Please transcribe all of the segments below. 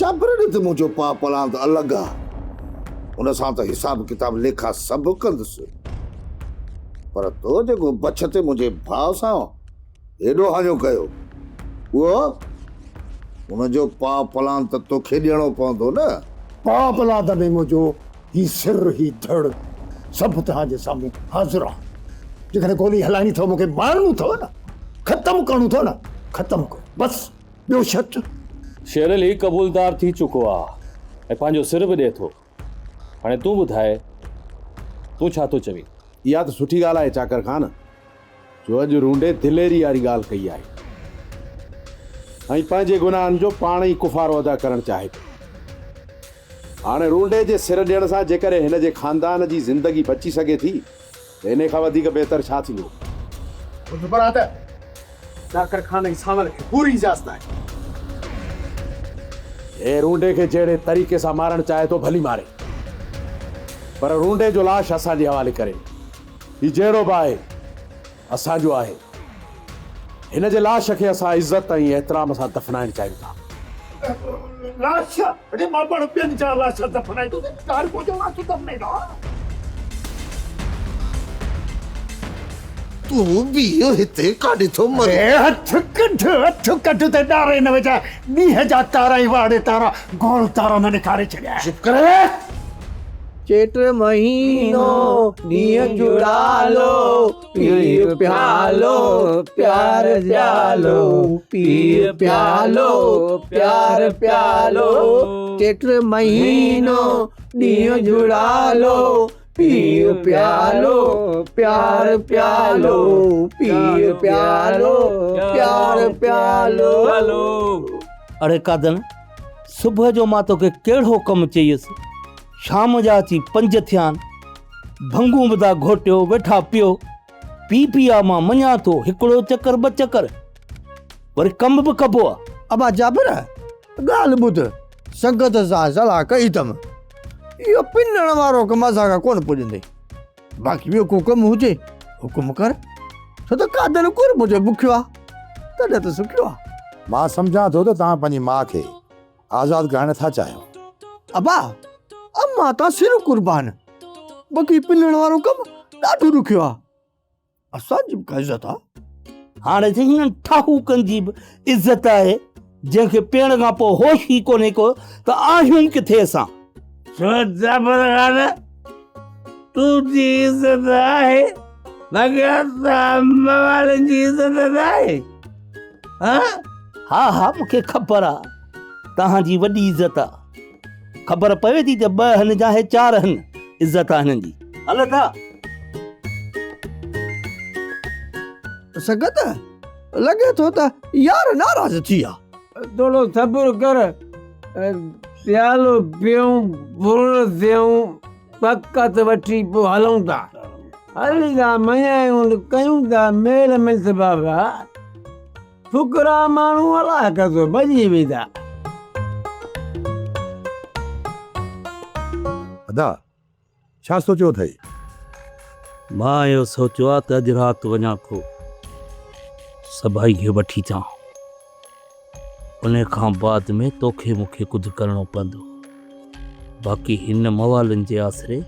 جابر ڏي ته منهنجو پاء پلاند الڳ آ. ان سان ته حساب ڪتاب ليکا سڀ ڪندس. پر تو جيڪو بڇ تي منهنجي ڀاء سان هيڏو هاڃو ڪيو، اهو ان جو پاء پلاند ته توکي ڏيڻو پوندو نه. پاء پلاند ۾ منهنجو هي سر، هي ڌڙ سڀ توهان جي سامهون حاضر آ. جيڪڏهن گولي هلائڻي اٿو، مون کي مارڻو اٿو نه، ختم ڪرڻو اٿو نه، ختم ڪريو بس. ٻيو شرط؟ شير علي قبولدار ٿي چڪو آ ۽ پنهنجو سر به ڏئي ٿو. هاڻي تون ٻڌاء، تون ڇا ٿو چوين؟ اها ته سٺي ڳالهه آهي چاڪر خان، جو اڄ رونڊي دليري واري ڳالهه ڪئي آهي ۽ پنهنجي گناهن جو پاڻ ئي ڪفارو ادا ڪرڻ چاهي ٿو. هاڻي رونڊي جي سر ڏيڻ سان جيڪڏهن هن جي خاندان جي زندگي بچي سگهي ٿي ته انهي کان وڌيڪ بهتر ڇا ٿيندو؟ ٻڌ برادر، چاڪر خان ۽ سانول کي پوري اجازت آهي. هي رونڊي کي جهڙي طريقي سان مارڻ چاهي ٿو ڀلي ماري، پر رونڊي جو لاش اسان جي حوالي ڪري. هي جهڙو به آهي، اسان جو آهي. هن جي لاش کي اسان عزت ۽ احترام سان دفنائڻ چاهيون ٿا. لاش؟ اڙي مان پاڻ ٻين جا لاش دفنائيندس، ڪارڪو جو لاش دفنائيندو. تون بيهه هتي ڪاڏي ٿو مرين. اڙي هٿ ڪڍ، هٿ ڪڍ ته ڏاري نه وجهان، ڏينهن جا تارا ئي واڙي تارا، گول تارا نه ڏيکاري ڇڏيان. چپ ڪري. چيٽ مهينو ڏينهن جڙالو، پيء پيالو پيار پيالو، پيء پيالو پيار پيالو، چيٽ مهينو ڏينهن جڙالو، پيء پيالو پيار پيالو، پيء پيالو پيار پيالو. اڙي قادن، صبح جو مان توکي ڪهڙو ڪم چيس، شام جا اچي پنج ٿيا آهن، ڀنگون به ٿا گهوٽيو ويٺا پيو، پي پي آ مان مڃان ٿو هڪڙو چڪر ٻه چڪر، وري ڪم به ڪبو آ. ابا جابر، ڳالهه ٻڌ، سنگت سان صلاح ڪئي اٿم، اهو پنڻ وارو ڪم اسان کان ڪونه پڄندي، باقي ٻيو ڪو ڪم هجي حڪم ڪر، ڇو ته قادر قرب جو بکيو آ، تڏهن ته سکيو آ. مان سمجهان ٿو ته توهان پنهنجي ماء کي آزاد ڪرائڻ نٿا چاهيو. ابا، امان تان سر قربان، باقي پنڻ وارو ڪم ڏاڍو ڏکيو آ. اسان جي به ڪا عزت آ. هاڻي سائين هنن ٺاهوڪن جي به عزت آهي، جنهن کي پيئڻ کان پوء هوش ئي ڪونهي ڪو ته آهيون ڪٿي اسان. ڇو جعفر خان تنهنجي عزت آهي باقي اسان موالين جي عزت ناهي ها؟ ها ها مون کي خبر آ توهان جي وڏي عزت آ. خبر پوي ٿي ته ٻه هن جا هي چار هن، عزت آ هنن جي. هل ٿا. سنگت لڳي ٿو ته يار ناراض ٿي ويا. ٿورو صبر ڪر پيالو پيئون برڙ ٿيون طاقت وٺي پوء هلون ٿا. هلي ٿا مڃايون ڪيون ٿا ميل منٿ بابا. ڦڪرا ماڻهو الاء ڪٿو ڀڄي ويندا. ادا، ڇا سوچيو اٿئي؟ مان اهو سوچيو آ ته اڄ رات وڃان ٿو سڀائي کي وٺي اچان. ان کان بعد ۾ توکي مون کي ڪجهه ڪرڻو پوندو. باقي هن موالن جي آسري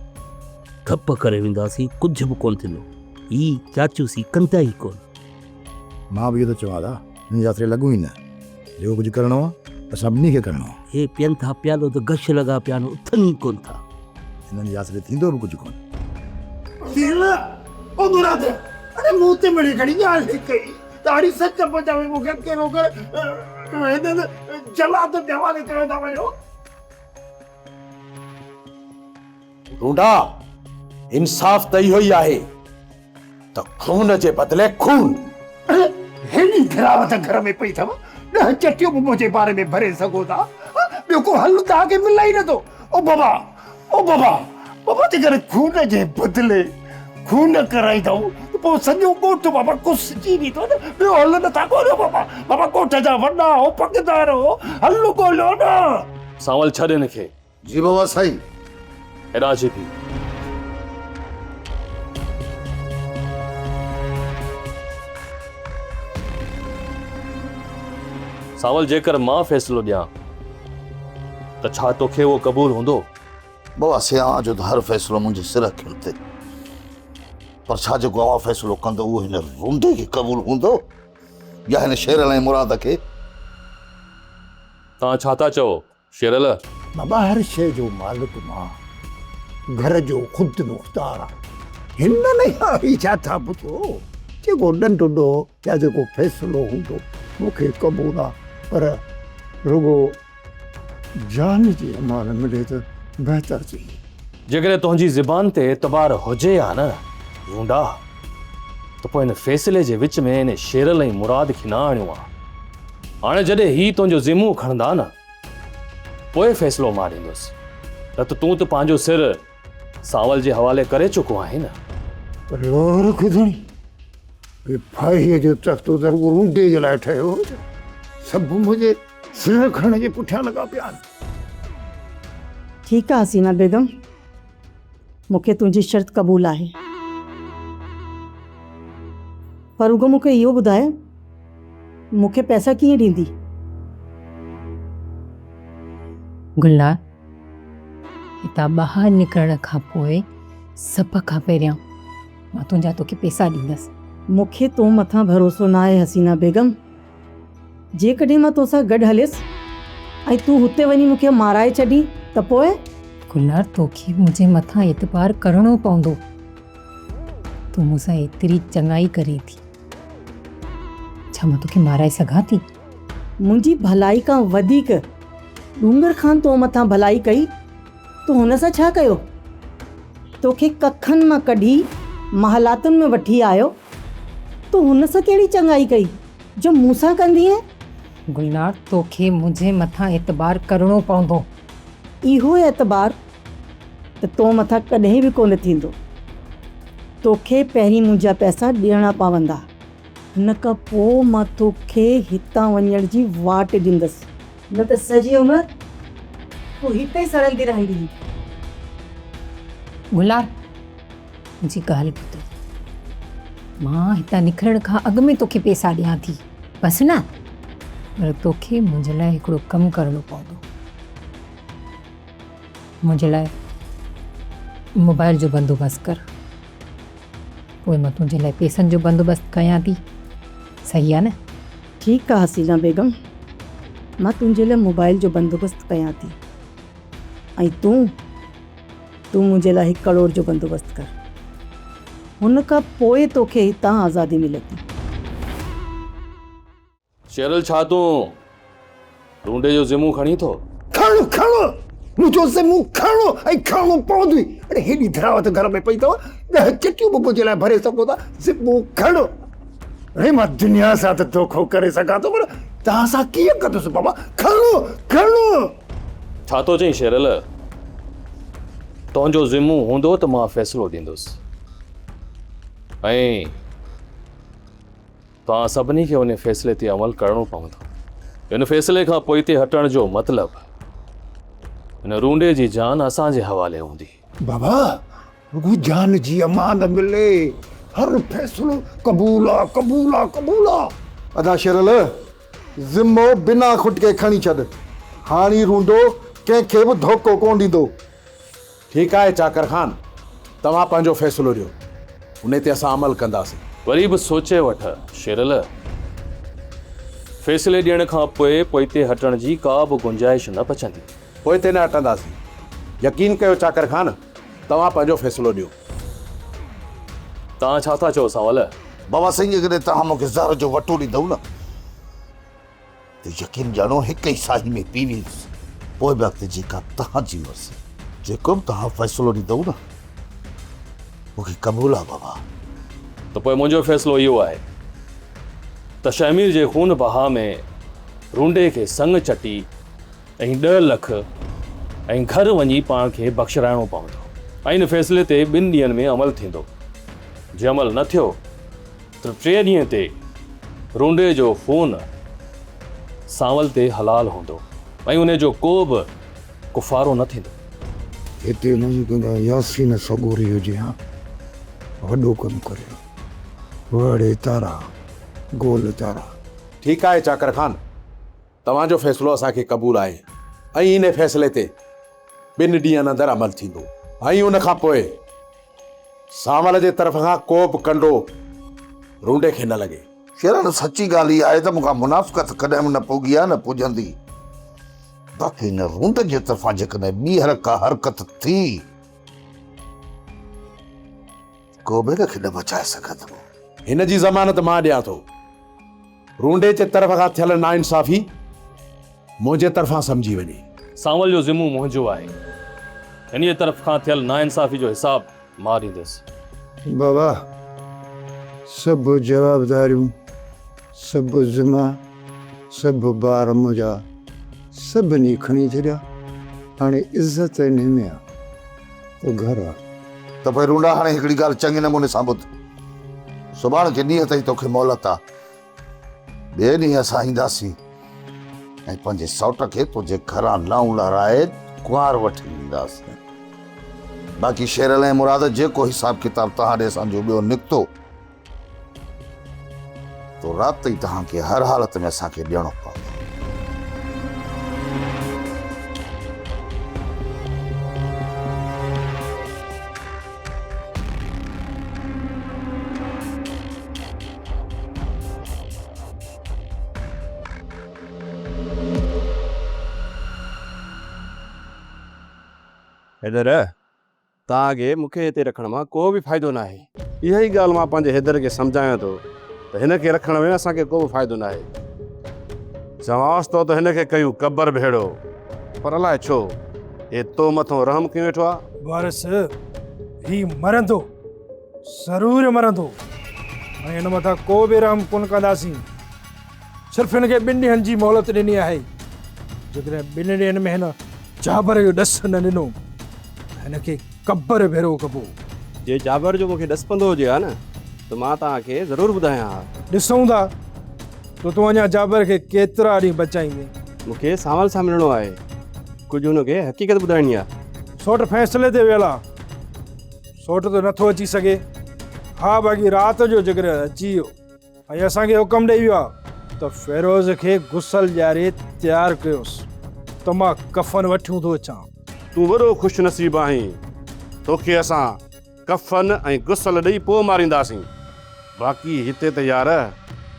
ڌپ ڪري وينداسين ڪجهه به ڪونه ٿيندو. هي چاچوسي ڪندا ئي ڪونه. مان به اهو ٿو چوان ادا، هن جي آسري لڳون ئي نه. جيڪو ڪجهه ڪرڻو آ، اسان ٻنهي کي ڪرڻو آ. هي پين ٿا پيالو ته غش لڳا پيا آهن، اٿن ئي ڪونه ٿا. هنن جي آسري ٿيندو به ڪجهه ڪونه. دل، او مراد، اڙي مون تي مڙئي گهڻي ڳالهه ڪئي ته اڙي سچ پچ اوهين مون کي اڪيلو ڪري هنن جلادن جي حوالي ڪيو ٿا وڃو. ڍونڍا، انصاف ته اهو ئي آهي ته خون جي بدلي خون. اڙي هيڏي گراوت گهر ۾ پئي اٿو، ڏهه چٽيون به منهنجي باري ۾ ڀري سگهو ٿا، ٻيو ڪو حل توهان کي ملي ئي نٿو. او بابا، او بابا، بابا جيڪڏهن خون جي بدلي خون ڪرائيندؤ ته پوء سڄو ڳوٺ بابا ڪسجي ويندو نه، ٻيو حل نٿا ڳوليو بابا، بابا ڳوٺ جا وڏا هو، پڳدار هو، حل ڳوليو نه. سانول ڇڏ هن کي. جي بابا سائين. هيڏانهن اچي ٿي. سانول جيڪر مان فيصلو ڏيان ته ڇا توکي اهو قبول هوندو؟ بابا سيان جو ته هر فيصلو منهنجي سر اکين تي، پر ڇا جيڪو اوهان فيصلو ڪندو اهو هن رونڊي کي قبول هوندو يا هن شيرل ۽ مراد کي؟ توهان ڇا ٿا چئو شيرل؟ بابا هر شيء جو مالڪ مان، گهر جو خود مختار آ. هنن کان هي ڇا ٿا پڇو؟ جيڪو ڏنڊ ڏوهه يا جيڪو فيصلو هوندو مون کي قبول آ، پر رڳو جان جي امان ملي ته بهتر ٿيندو. جيڪڏهن تنهنجي زبان تي اعتبار هجي ها نه رونڊا ته پوء هن فيصلي جي وچ ۾ ان شيرل ۽ مراد کي نه آڻيون ها. هاڻي جڏهن هي تنهنجو ذمو کڻندا نه پوء فيصلو مان ڏيندس. نه ته تون ته پنهنجو سر سانول جي حوالي ڪري چڪو آهين نه. پر لوهر خدڻي هي ڦاهيء جو تختو ته رڳو رونڊي جي لاء ٺهيو هو ڇا؟ سڀ منهنجي سر کڻڻ جي پٺيان لڳا پيا آهن. ٺيڪ آ حسينه بيگم، مون کي تنهنجي شرط قبول آهي. پر رڳو مون کي اهو ٻڌاء، مون کي پئسا ڪيئن ڏيندي؟ گلنار، هتان ٻاهر نڪرڻ کان پوء سڀ کان پهريان مان تنهنجا توکي پئسا ڏيندس. مون کي تو مٿان ڀروسو ناهي حسينه بيگم. جيڪڏهن مان توسان گڏ هليس ۽ تون هتي وڃي مون کي مارائي ڇڏين ته پوء؟ گلنار توکي منهنجي مٿان اعتبار ڪرڻو پوندو. تون مون سان ايتري چڱائي ڪرين ٿي. ڇا مان توکي مارائي سگهان ٿي؟ منهنجي ڀلائي کان وڌيڪ ڏونگر خان تو مٿان ڀلائي ڪئي، تو هن سان ڇا ڪيو؟ توکي ڪکن مان ڪڍي محلاتن ۾ وٺي آيو، تو هن سان ڪهڙي چڱائي ڪئي جو مون سان ڪندينء؟ گلنار توکي منهنجي مٿان اعتبار ڪرڻو پوندو. اهو اعتبار ته تو مٿان ڪڏهن به ڪونه ٿيندو. توکي پهرين منهنجا پئسا ڏيڻا پوندا. ان کان پوء مان توکي هتان وڃڻ جي واٽ ڏيندس. نه ته سڄي عمر تون هتي ئي سڙندي رهندينء. گلار، منهنجي ڳالهه ٻڌ. مان هتان نڪرڻ کان اڳ ۾ توکي پئسا ڏيان ٿي. بس نه؟ پر توکي منهنجي لاء هڪڙو ڪم ڪرڻو پوندو. منهنجي لاء موبائل جو بندوبست ڪر. پوء مان تنهنجي لاء پئسن جو بندوبست ڪيان ٿي. صحيح آ نه؟ ٺيڪ آ حسينه بيگم، مان تنهنجي لاء موبائل جو بندوبست ڪيان ٿي ۽ تون تون منهنجي لاء هڪ ڪروڙ جو بندوبست ڪر. هن کان پوء توکي هتان آزادي ملندي. شيرل ڇا تون ڍونڍي جو ذمو کڻين ٿو؟ کڻ کڻ منهنجو ذمو کڻ ۽ کڻڻو پوندوئي. اڙي هيڏي ڌراوت گهر ۾ پئي اٿو، ڏهه چٽيون به منهنجي لاء ڀري سگهو ٿا، ذمو کڻ. اڙي مان دنيا سان ته دوکو ڪري سگهان ٿو پر توهان سان ڪيئن ڪندس بابا، کڻ کڻ. ڇا ٿو چئين شيرل؟ تنهنجو ذمو هوندو ته مان فيصلو ڏيندس ۽ توهان سڀني کي ان فيصلي تي عمل ڪرڻو پوندو. ان فيصلي کان پوئتي هٽڻ جو مطلب ان رونڊي جي جان اسان جي حوالي هوندي. بابا رڳو جان جي امان ملي، هر فيصلو قبول آ، قبول آ، قبول آ. ادا شيرل، ذمو بنا کٽڪي کڻي ڇڏ. هاڻي رونڊو ڪنهن کي به ڌوڪو ڪونه ڏيندو. ٺيڪ آهي چاڪر خان، توهان پنهنجو فيصلو ڏيو، انهي تي اسان عمل ڪنداسين. وري به سوچي وٺ شيرل، فيصلي ڏيڻ کان پوء پوئتي هٽڻ جي ڪا به گنجائش نه بچندي. پوئتي نه هٽنداسين، يقين ڪيو چاڪر خان، توهان پنهنجو فيصلو ڏيو. توهان ڇا ٿا چئو سانول؟ بابا سائين جيڪڏهن توهان مون کي زهر جو وٽو ڏيندؤ نه ته يقين ڄاڻو هڪ ئي ساهي ۾ پي ويندس، پوء به اڳتي جيڪا توهان جي مرضي، جيڪو به توهان فيصلو ڏيندؤ نه مون کي قبول آ بابا. ته پوء منهنجو فيصلو اهو آهي ته شهمير جي خون بها ۾ رونڊي کي سڱ چٽي ۽ ڏهه لک ۽ گهر وڃي پاڻ کي بخشرائڻو پوندو ۽ ان فيصلي تي ٻن ڏينهن ۾ عمل ٿيندو، جي عمل نه ٿيو ته ٽئين ڏينهن تي رونڊي جو خون سانول تي حلال هوندو ۽ انهي جو ڪو به ڪفارو نه ٿيندو. هتي نه جيڪڏهن ياسين سڳوري هجي ها، وڏو ڪم ڪري ها. وڙي تارا، گول تارا. ٺيڪ آهي چاڪر خان، توهان جو فيصلو اسان کي قبول آهي ۽ انهي فيصلي تي ٻن ڏينهن اندر عمل ٿيندو ۽ ان کان پوء سانول جي طرف کان ڪو به ڪنڊو رونڊي کي نه لڳي. شيران سچي ڳالهه اها آهي ته مون کان منافقت ڪڏهن به نه پوڳي آهي نه پڄندي. باقي هن رونڊ جي طرفان جيڪڏهن ٻيهر ڪا حرڪت ٿي ڪو به هن کي نه بچائي سگهندو. هن جي ضمانت مان ڏيان ٿو. رونڊي جي طرف کان ٿيل ناانصافي منهنجي طرفان سمجهي وڃي. سانول جو ذمو منهنجو آهي. هن جي طرف کان ٿيل ناانصافي جو حساب مان ڏيندس. بابا سڀ جوابداريون، سڀ ذما، سڀ بار منهنجا سڀني کڻي ڇڏيا. هاڻي عزت انهي ۾ آ ته گهر آ. ته پوء رونڊا هاڻي هڪڙي ڳالهه چڱي نموني سان ٻڌ. سڀاڻ ڪي ڏينهن تائين توکي مهلت آ. ٻئي ڏينهن اسان اينداسين ۽ پنهنجي سئوٽ کي تنهنجي گهران لائون لهرائي ڪنوار وٺي اينداسين. باقي شيرل ۽ مراد جيڪو حساب ڪتاب توهان ڏي اسان جو ٻيو نڪتو تو رات ئي توهان کي هر حالت ۾ اسان کي ڏيڻو پوندو. حيدر، توهان کي مون کي هتي رکڻ مان ڪو به فائدو ناهي. اها ئي ڳالهه مان پنهنجي حيدر کي سمجهايان ٿو ته هن کي رکڻ ۾ اسان کي ڪو به فائدو ناهي. چوانس ٿو ته هن کي ڪيون قبر ڀيڙو، پر الائي ڇو هي تو مٿون رحم ڪيون ويٺو آ. وارث، هي مرندو، ضرور مرندو ۽ هن مٿان ڪو به رحم ڪونه ڪنداسين. صرف هن کي ٻن ڏينهن جي مهلت ڏني آهي. جيڪڏهن ٻن ڏينهن ۾ هن جابر جو ڏس نه ڏنو ته هن کي قبر ڀيرو ڪبو. جي جابر جو مون کي ڏس پوندو هجي ها نه ته مان توهان کي ضرور ٻڌايان ها. ڏسون ٿا ته تون اڃا جابر کي ڪيترا ڏينهن بچائيندين. مون کي سانول سان ملڻو آهي. ڪجهه هن کي حقيقت ٻڌائڻي آهي. سوٽ فيصلي تي ويل آ. سوٽ ته نٿو اچي سگهي. ها باقي رات جو جيڪڏهن اچي ويو. ۽ اسان کي حڪم ڏئي ويو آهي ته فيروز کي غسل ڏياري تيار ڪيوس ته مان ڪفن وٺيون ٿو اچان. تون وڏو خوش نصيب آهين، توکي اسان ڪفن ۽ غسل ڏئي پوء مارينداسين. باقي هتي ته يار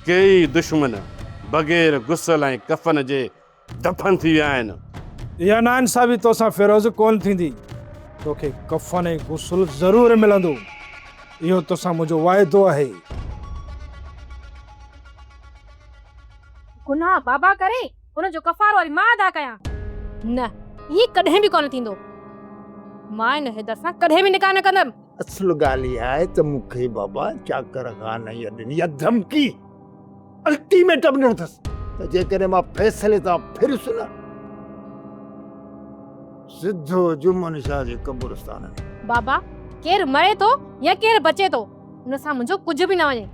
ڪيئي دشمن بغير غسل ۽ ڪفن جي دفن ٿي ويا آهن. اها ناانصافي توسان فيروز ڪونه ٿيندي. توکي ڪفن ۽ غسل ضرور ملندو. اهو توسان منهنجو واعدو آهي. گناهه بابا ڪري ان جو ڪفارو وري مان ادا ڪيان؟ نه ائين ڪڏهن به ڪونه ٿيندو. مان ان حيدر سان ڪڏهن به نڪاح نه ڪندم. اصل ڳالهه اها آهي ته مون کي بابا چاڪر خان اها ڏني آهي ڌمڪي. الٽيميٽم ڏنو اٿس ته جيڪڏهن مان فيصلي تان ڦريس نه سڌو جمن شاهه جي قبرستان ۾. بابا ڪير مري ٿو يا ڪير بچي ٿو ان سان منهنجو ڪجهه به نه وڃي.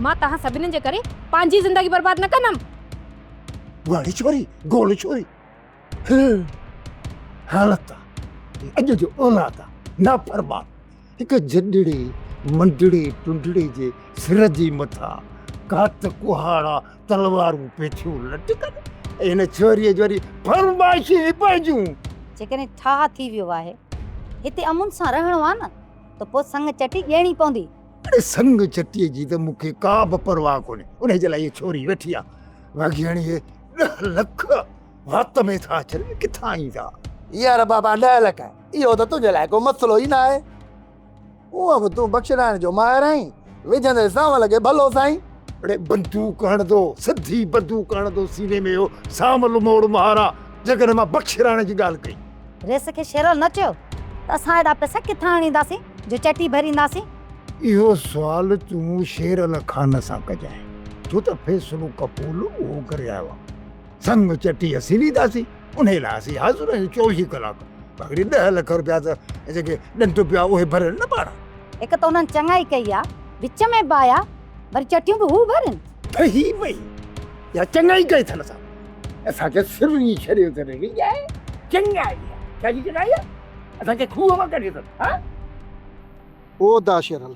مان توهان سڀني جي ڪري پنهنجي زندگي برباد نه ڪندم. واڙي ڇوري گول ڇوري هي حالت آ اڄ جو اولاد آ نافرمان هڪ جڏڙي منڊڙي ٽنڊڙي جي سر جي مٿان ڪات ڪهاڙا تلوارون پيٺيون لٽڪن ۽ هن ڇوريء جي وري فرمائشون ئي پنهنجون. جيڪڏهن ٺاهه ٿي ويو آهي، هتي امن سان رهڻو آ نه ته پوء سڱ چٽي ڏيڻي پوندي. اڙي سڱ چٽيء جي ته مون کي ڪا به پرواهه ڪونهي، انهيء جي لاء هيء ڇوري ويٺي آ. باقي هاڻي هي ڏهه لک وات ۾ ٿا اچن، ڪٿان ايندا؟ يار بابا ڏهه لک، اهو ته تنهنجي لاء ڪو مسئلو ئي ناهي. هونء به تون بخشرائڻ جو ماهر آهين، وجهندين سانول کي ڀلو سائين. اڙي بندوق هڻندو، سڌي بندوق هڻندو سيني ۾ اهو سانول موڙ مهارا، جيڪڏهن مان بخشرائڻ جي ڳالهه ڪئي. رئيس کي شيرل نه چيو ته اسان ايڏا پئسا ڪٿان آڻينداسين جو چٽي ڀرينداسين. اهو سوال تون شيرل خان سان ڪجانء، ڇو ته فيصلو قبول اهو ڪري آيو آهي. سڱ چٽي اسين ڏينداسين، انهيء لاء اسين حاضر آهيون چوويهه ڪلاڪ. باقي ڏهه لک رپيا ته جيڪي ڏنڊ پيا اهي ڀرين نه پاڻ. هڪ ته انهن چڱائي ڪئي آ، وچ ۾ به آيا، وري چٽيون به هو ڀرين. ٺهي وئي يا چڱائي ڪئي اٿن اسان. اسان کي سر ئي ڇڏيو اٿن ريڄائي چڱائي آ. ڇا جي چڱائي آ؟ اسان کي کوهه مان ڪڍيو اٿن ها. او ادا شيرل!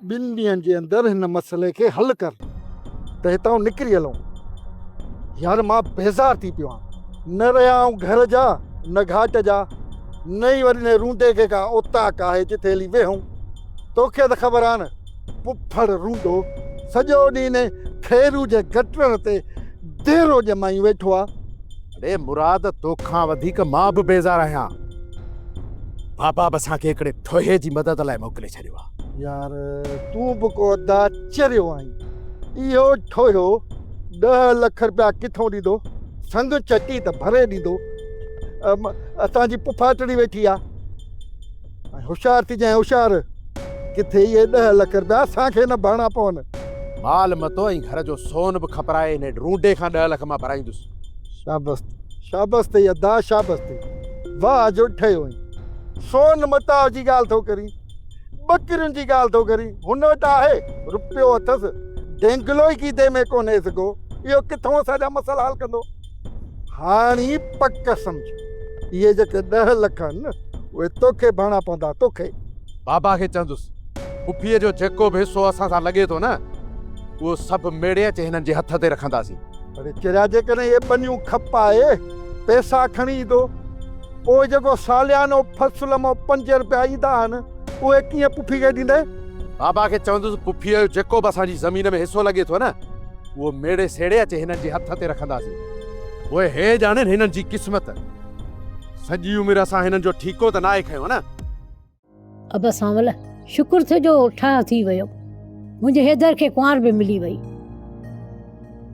ٻن ڏينهن جي اندر هن مسئلي کي حل ڪر ته هتان نڪري هلون. يار مان بيزار ٿي پيو آهيان. نه رهيا آهيون گهر جا نه گهاٽ جا، نه ئي وري انهي رونڊي کي ڪا اوطاق آهي جتي هلي ويهون. توکي ته خبر آهي نه پڦڙ رونڊو سڄو ڏينهن انهي خيرو جي گٽرن تي ديرو ڄمايون ويٺو آهي. اڙي مراد توکان وڌيڪ مان به بيزار آهيان. بابا به اسان کي هڪڙي ٺوهي جي مدد لاء موڪلي ڇڏيو آهي. يار تون به ڪو ادا چريو آهين. اهو ٺوهيو ڏهه لک رپيا ڪٿون ڏيندو؟ سنگ چٽي ته ڀري ڏيندو. اسان جي پڦاٽڙي ويٺي آ. ۽ هوشيار ٿجانء هوشيار، ڪٿي اهي ڏهه لک رپيا اسان کي نه ڀرڻا پون. مال متو ۽ گهر جو سون به کپرائي انهي رونڊي کان ڏهه لک مان ڀرائيندس. شابس شابس ٿئي ادا شابس ٿئي. واهه جو ٺهيو آهين. سون متاع جي ڳالهه ٿو ڪرين. ٻڪرين جي ڳالهه ٿو ڪرين. هن وٽ آهي رپيو اٿس. ڊينگلو ئي کيتي ۾ ڪونهيس ڪو. اهو ڪٿئون اسان جا مسئلا حل ڪندو. هاڻي پڪ سمجهه. اهي جيڪي ڏهه لک آهن نه اهي توکي ڀرڻا پوندا توکي. بابا کي چوندس پڦيء جو جيڪو به حصو اسان سان لڳي ٿو نه اهو سڀ ميڙي اچي هنن جي هٿ تي رکنداسين. اڙي چريا جيڪڏهن اهي ٻنيون کپائي پئسا کڻي ايندو پوء جيڪو ساليانو فصل مان پنج رپيا ايندا آهن اهي ڪيئن پڦي کي ڏيندين؟ بابا کي چوندس پڦيء جو جيڪو به اسان جي زمين ۾ حصو لڳي ٿو نه اهو ميڙي سيڙي اچي هنن جي هٿ تي رکنداسين. پوء هي ڄاڻين هنن جي قسمت. سڄي عمر اسان هنن جو ٺيڪو ته ناهي کنيو نه. ابا سانول، شڪر ٿيو جو ٺاهه ٿي ويو. منهنجي حيدر کي ڪنوار به ملي وئي.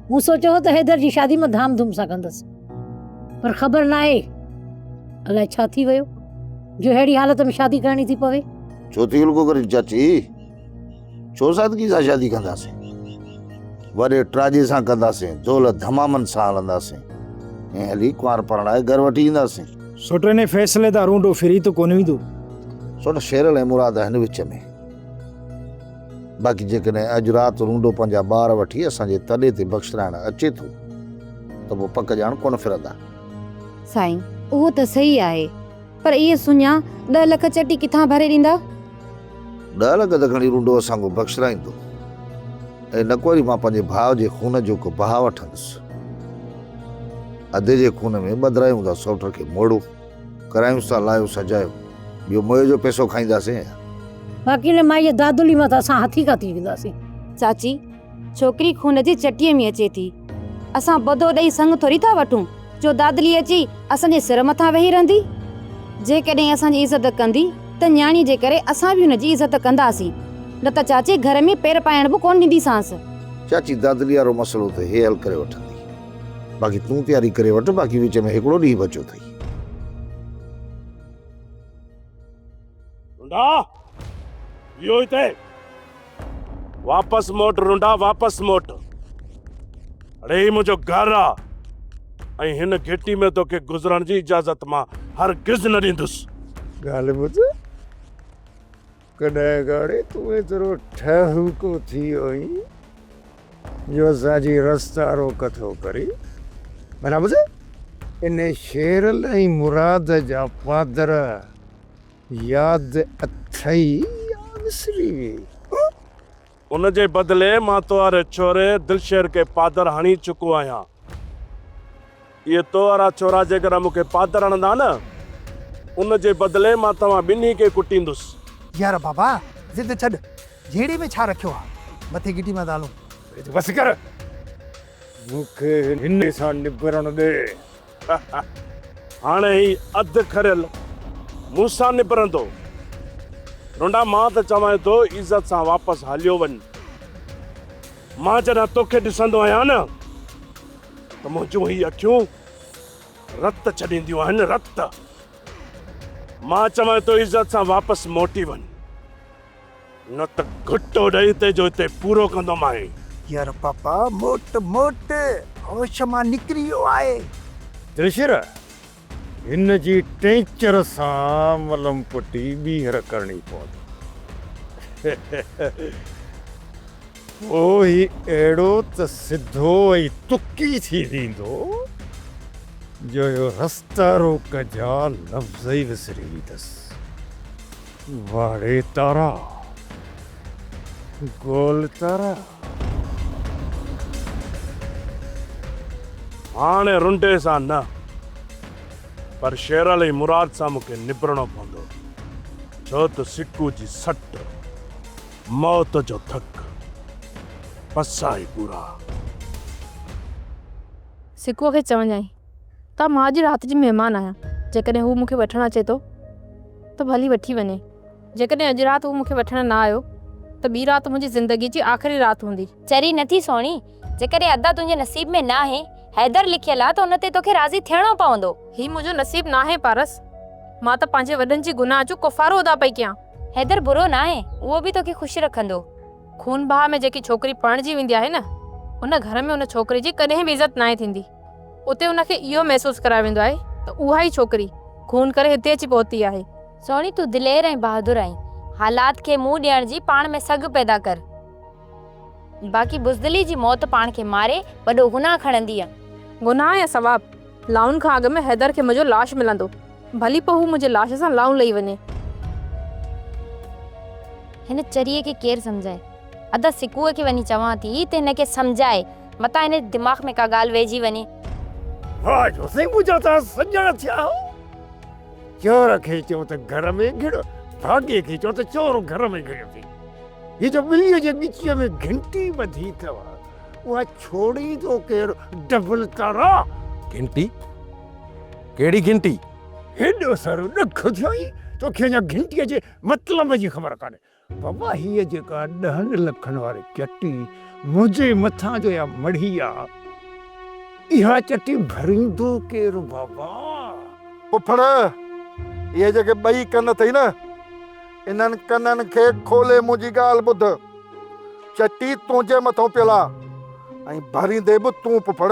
مون سوچيو هو ته حيدر جي شادي مان ڌام ڌوم سان ڪندس. پر خبر ناهي الائي ڇا ٿي ويو جو اهڙي حالت ۾ شادي ڪرڻي ٿي پوي. ڇو ٿي الڪو ڪرين چاچي؟ ڇو سادگي سان شادي ڪنداسين؟ وڏي ٽراڄي سان ڪنداسين، دول ڌمامن سان هلنداسين ۽ هلي ڪنوار پرڻائي گهر وٺي اينداسين. سوٽ انهي فيصلي تان رونڊو ڦري ته ڪونه ويندو. سوٽ شيرل ۽ مراد آهن وچ ۾. باقي جيڪڏهن اڄ رات رونڊو پنهنجا ٻار وٺي اسان جي تڏي تي بخشرائڻ اچي ٿو ته پوء پڪ ڄاڻ ڪونه ڦرندا. سائين اهو ته صحيح آهي پر اهي سڃا ڏهه لک چٽي ڪٿان ڀري ڏيندا؟ ڏهه لک ته کڻي رونڊو اسان کان بخشرائيندو ۽ نه ڪو وري مان پنهنجي ڀاء جي خون جو ڪو بها وٺندس. ادي جي خون ۾ ٻڌرايون ٿا سئوٽ کي موڙو، ڪرايونس ٿا لايو سجايو، ٻيو موئي جو پئسو کائينداسين يا؟ باقي ان مائيء دادلي مان ته اسان هٿيڪا ٿي وينداسين. چاچي، ڇوڪري خون جي چٽيء ۾ اچي ٿي. اسان بدو ڏئي سڱ ٿوري ٿا وٺون جو دادلي اچي اسان جي سر مٿان ويهي رهندي. جيڪڏهن اسان جي عزت ڪندي ته نياڻيء جي ڪري اسان به هن جي عزت ڪنداسين، نه ته چاچي گهر ۾ پير پائڻ به ڪونه ڏينديسانس. چاچي دادلي وارو مسئلو ته هي حل ڪري وٺندي. باقي تون تياري ڪري وٺ، باقي وچ ۾ هڪڙو ڏينهن بچيو اٿئي. رنڊا! ويهو هتي. واپس موٽ رنڊا واپس موٽ. اڙي هي منهنجو گهر آ ۽ هن گهٽي ۾ توکي گذرڻ جي اجازت مان هرگز نه ڏيندس. ڳالهه ٻڌ، ڪڏهن گاڙي تون ايترو ٺهوڪو ٿي ويو آهين جو اسان جي رستا روڪ ٿو ڪرين. ڀلا ٻڌ، انهي شيرل ۽ مراد جا پادر ياد اٿئي يا وسري ويئي؟ ان جي بدلي مان تو واري ڇوري دلشير کي پادر هڻي چڪو آهيان. اهي تو وارا ڇورا جيڪڏهن مون کي پادر هڻندا نه، ان جي بدلي مان توهان ٻنهي کي ڪٽيندس. يار بابا ضد ڇڏ، جهيڙي ۾ ڇا رکيو آ، مٿي گهٽي مان ٿا هلون. بس ڪر، مون کي هن سان نبرڻ ڏي. هاڻي هي اڌ کريل مون سان نبرندو. رنڊا مان ته چوانء ٿو عزت سان واپس هليو وڃ. مان جڏهن توکي ڏسندو آهيان نه ته منهنجون هي اکيون رت ڇڏينديون آهن رت. مان چوانء ٿو عزت سان واپس موٽي وڃ. نه ته گهٽو ڏئي هتي جو هتي پورو ڪندومانء. يار پاپا موٽ موٽ هوش مان نڪري ويو آهي. دلشير هن جي ٽينچر سان ملم پٽي ٻيهر ڪرڻي پوندي. پوء هي اهڙو ته سڌو ۽ تڪي ٿي ويندو جو اهو رستا روڪ جا لفظ ئي وسري ويندس. واڙي تارا، گول تارا. هاڻي رنڊي سان نه. پر شيرل ۽ مراد سان مون کي نبرڻو پوندو، ڇو ته سڪو جي سٽ، موت جو ڌڪ، پسائي پورا. سڪوء کي چوجانء ته مان اڄ رات جي مهمان آهيان، جيڪڏهن هو مون کي وٺڻ اچي ٿو ته ڀلي وٺي وڃي. جيڪڏهن اڄ رات هو مون کي وٺڻ نه آيو ته ٻي رات منهنجي زندگيء جي آخري رات هوندي. چري نه ٿي سهڻي، جيڪڏهن ادا تنهنجي نصيب ۾ ناهي، حيدر لکيل آ ته ان تي توکي راضي ٿيڻو پوندو. هي منهنجو نصيب ناهي پارس، مان ته پنهنجي وڏن جي گناهه جو ڪفارو ادا پئي ڪيان. حيدر برو ناهي، اهو به توکي خوش رکندو. خون بها ۾ جيڪي ڇوڪري پرڻجي ويندي آهي نه، ان گهر ۾ ان ڇوڪري جي ڪڏهن به عزت ناهي ٿيندي. اتي ان کي اهو محسوس ڪرايو ويندو آهي ته اها ئي ڇوڪري خون ڪري هتي اچي پهتي آهي. سهڻي تون دلير ۽ بهادر آهين، حالات کي منهن ڏيڻ جي پاڻ ۾ سگهه پيدا ڪر. باقي بزدلي جي موت پاڻ کي ماري وڏو گناهه کڻندينء. گناهه يا ثواب، لائون کان اڳ ۾ حيدر کي منهنجو لاش ملندو. ڀلي پوء هو منهنجي لاش سان لائون لهي وڃي. هن چريي کي ڪير سمجهائي. ادا سڪوء کي وڃي چوان ٿي ته هن کي سمجهائي، متان هن جي دماغ ۾ ڪا ڳالهه ويهجي وڃي. واهه جو سائين منهنجا توهان سڄڻ ٿيا آهو. چور کي چئو ته گهر ۾ گهڙ، ڀاڳي کي چئو ته چور گهر ۾ گهڙيو ٿي. هي جو ٻليء جي ڳچيء ۾ گهنٽي ٻڌي اٿو، اها ڇوڙيندو ڪير ڊبل تارا؟ گهنٽي؟ ڪهڙي گهنٽي؟ هيڏو سارو ڏک ٿيو آهين، توکي اڃا گهنٽيء جي مطلب جي خبر ڪانهي. بابا هيء جيڪا ڏهن لکن واري چٽي منهنجي مٿان جو اها مڙهي آ، اها چٽي ڀريندو ڪير بابا؟ پڦڙ، اهي جيڪي ٻئي ڪن اٿئي نه، انهن ڪنن کي کولي منهنجي ڳالهه ٻڌ. چٽي تنهنجي مٿئون پيل آ ۽ ڀريندي به تون پڦڙ،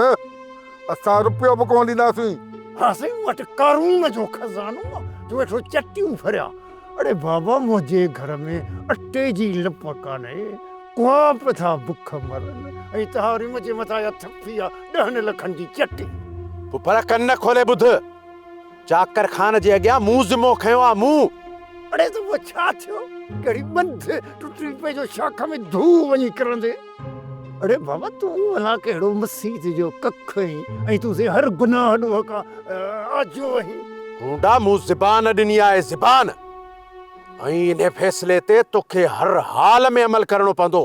اسان رپيو به ڪونه ڏينداسين. ها سائين، مون وٽ قارون جو خزانو آ جو ويٺو چٽيون ڀريان. اڙي بابا منهنجي گهر ۾ اٽي جي لپ ڪانهي، ڪواب ٿا بک مرن ۽ توهان وري منهنجي مٿان اها ٿڦي آ ڏهن لکن جي چٽي. پڦڙ ڪن نه کولي ٻڌ، چاڪر خان جي اڳيان مون ذمو کنيو آ مون. اڙي ته پوء ڇا ٿيو، ڪهڙي ٻنڌ ٽٽي پئي جو شاخ ۾ ڌو وڃي ڪرندي. اڙي بابا تون ڀلا ڪهڙو مسيت جو ڪک آهين ۽ تون سائين هر گناهه ڏوهه کان آجو آهين. هونڊا مون زبان ڏني آهي زبان ۽ انهي فيصلي تي توکي هر حال ۾ عمل ڪرڻو پوندو.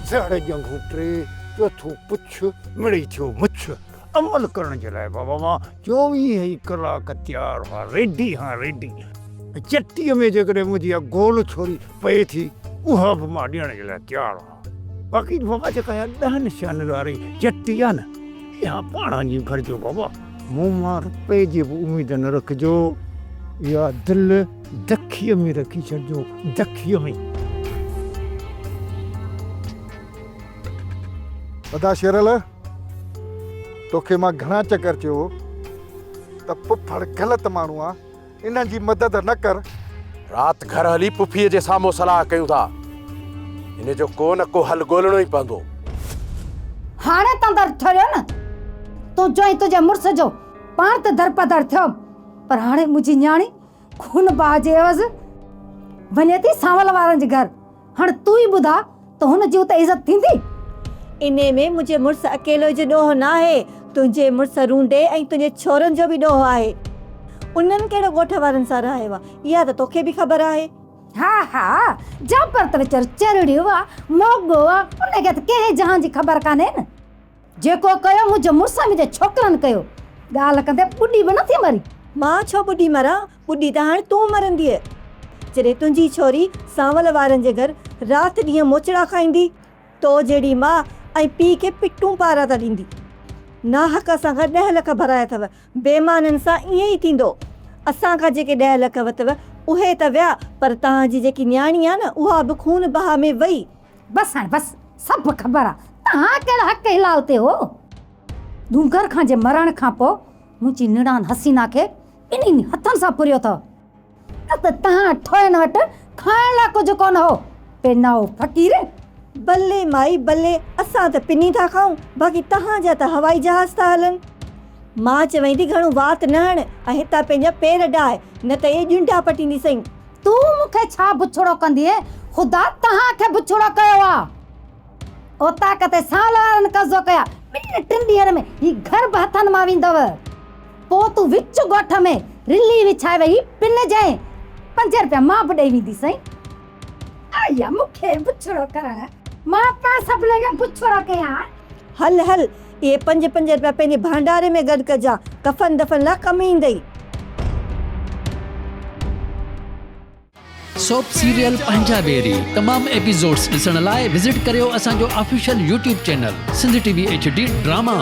سهڙ ڄنگهون ٽي، چوٿون پڇ، مڙئي ٿيو مڇ. عمل ڪرڻ جي لاء بابا مان چوويهه ئي ڪلاڪ تيار هان، ريڊي هان ريڊي. چٽيء ۾ جيڪڏهن منهنجي اها گول ڇوري پئي ٿي اها به مان ڏيڻ جي لاء تيار هان. باقي بابا جيڪا اها ڏهن شين واري چٽي آهي نه اها پاڻ وڃي ڀرجو بابا مون مان رپئي جي به اميد نه رکجو اها دل دکيء ۾ رکي ڇڏجو دکيء ۾. ادا شيرل توکي مان گهڻا چڪر چيو هو ته پڦڙ غلط ماڻهو آ انهن جي مدد نه ڪر. رات گهر هلي پڦيء جي سامهون صلاح ڪيون ٿا. ان جو ڪو نه ڪو حل ڳولڻو ئي پوندو. هاڻي تان در ٺريو نه. تنهنجو ۽ تنهنجي مڙس جو پاڻ ته درپدر ٿيو، پر هاڻي منهنجي نياڻي خون بها جي عيوض وڃي ٿي سانول وارن جي گهر. هاڻ تون ئي ٻڌاء ته هن جي اتي عزت ٿيندي؟ انهي ۾ منهنجي مڙس اڪيلو جو ڏوهه ناهي، تنهنجي مڙس رونڊي ۽ تنهنجي ڇورن جو به ڏوهه آهي. انهن ڪهڙو ڳوٺ وارن سان رهايو آ، اها ته توکي به خبر آهي. ها ها، جعفر ته ويچارو چرڙيو آ، موڳو آ، ان کي ته ڪنهن جهان جي خبر ڪانهي نه. جيڪو ڪيو منهنجي مڙس ۽ منهنجي ڇوڪرن ڪيو. ڳالهه ڪندي ٻڏي به نٿي مرين. مان ڇو ٻڏي مران، ٻڏي ته هاڻ تون مرندينء. جڏهن تنهنجي ڇوري سانول وارن جي گهر رات ڏينهن موچڙا کائيندي، تو جهڙي ماء ۽ پيء کي پٽون پاراتا ڏيندي. ناحق اسان کان ڏهه لک ڀرايا اٿو، بيمانن سان ائين ئي ٿيندو. اسان کان جيڪي ڏهه لک وتو، اهي ته ويا، پر توهان جي جيڪي نياڻي آ نه، اها به خون بها ۾ وئي. بس هاڻ بس، سڀ خبر آ، توهان ڪهڙا حق حلال تي هو. ڏونگر خان جي مرڻ کان پوء منهنجي نڻان حسينا کي ٻنهي هٿن سان ڦريو اٿو. نه ته توهان ٺوهين وٽ کائڻ لاء ڪجهه ڪونه هو. پينائو فقير! بلي مائي بلي، اسان ته پني ٿا کائون، باقي توهان جا ته هوائي جهاز ٿا هلن. مان چوين ٿي گهڻو وات نه هڻ ۽ هتان پنهنجا پير ڊاهه، نه ته اهي ڄنڊا پٽينديسئين. تون مون کي ڇا بڇڙو ڪندينء، خدا توهان کي بڇڙو ڪيو آ. اوطاق تي سانول وارن قبضو ڪيا، ٻن ٽن ڏينهن ۾ هي گهر به هٿن مان ويندو. پوء تون وچ ڳوٺ ۾ رلي وڇائي ويهي پنجانء. پنج رپيا مان به ڏئي وينديسانء. آئي آ مون کي بڇڙو ڪرڻ. مان پاڻ سڀني کي بڇڙو ڪيان. هل هل، اهي پنج پنج رپيا پنهنجي ڀانڊاري ۾ گڏ ڪجان، ڪفن دفن لاء ڪم ايندئي. سوپ سيريل پنهنجا ويري تمام ايپيسوڊز ڏسڻ لاء وزٽ ڪريو اسان جو official YouTube channel Sindh T V H D drama.